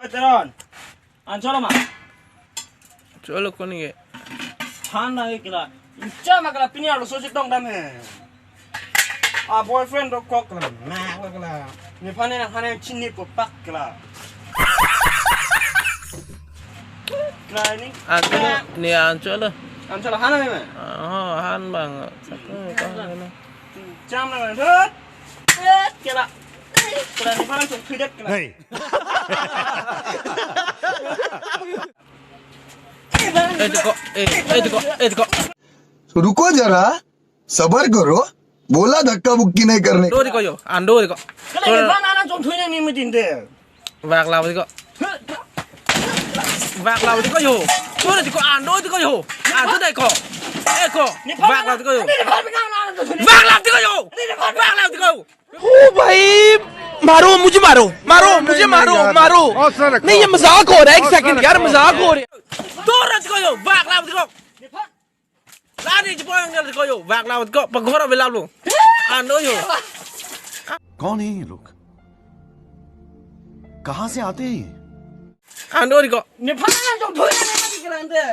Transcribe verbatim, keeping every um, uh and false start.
Oi, Teron. An cholo ma? Cholo koni ke? Han na ke kela. Incha ma kela pini arloso chetong dam he. A boyfriend dokok kela. Ma kela. Nephan ne han ne chinipo pak kela. Kela ni. An cholo, ne an cholo. An cholo han na me. Oh, han bang. Satu, kau ni. Cham na thot. Eh, kela. Kela nephan chong thudet kela. Hey. Eh, tiko, eh, eh, tiko, eh, tiko. तो रुको जरा, सबर करो। बोला धक्का मुक्की नहीं करने का। Ando tiko yo, ando tiko. Kela nephan anan chong thui nang ni metin de. Vak lau tiko. Vak lau tiko yo. Ando tiko, ando tiko yo. Ando tiko. Eko. Vak lau tiko yo. Vak lau tiko yo. Vak lau tiko. ओ भाई, मारो, मुझे मारो, मारो, मुझे मारो, मारो। नहीं, ये मजाक हो रहा है, एक सेकंड यार, मजाक हो रहा है। Tora tiko yo. Vak lau tiko. Lani jipo yang tiko yo. Vak lau tiko. Pagora belap lo. Ando yo. कौन है ये लोग? कहाँ से आते हैं ये? Ando tiko. Nephan anan chong thui nang ni metin kela de.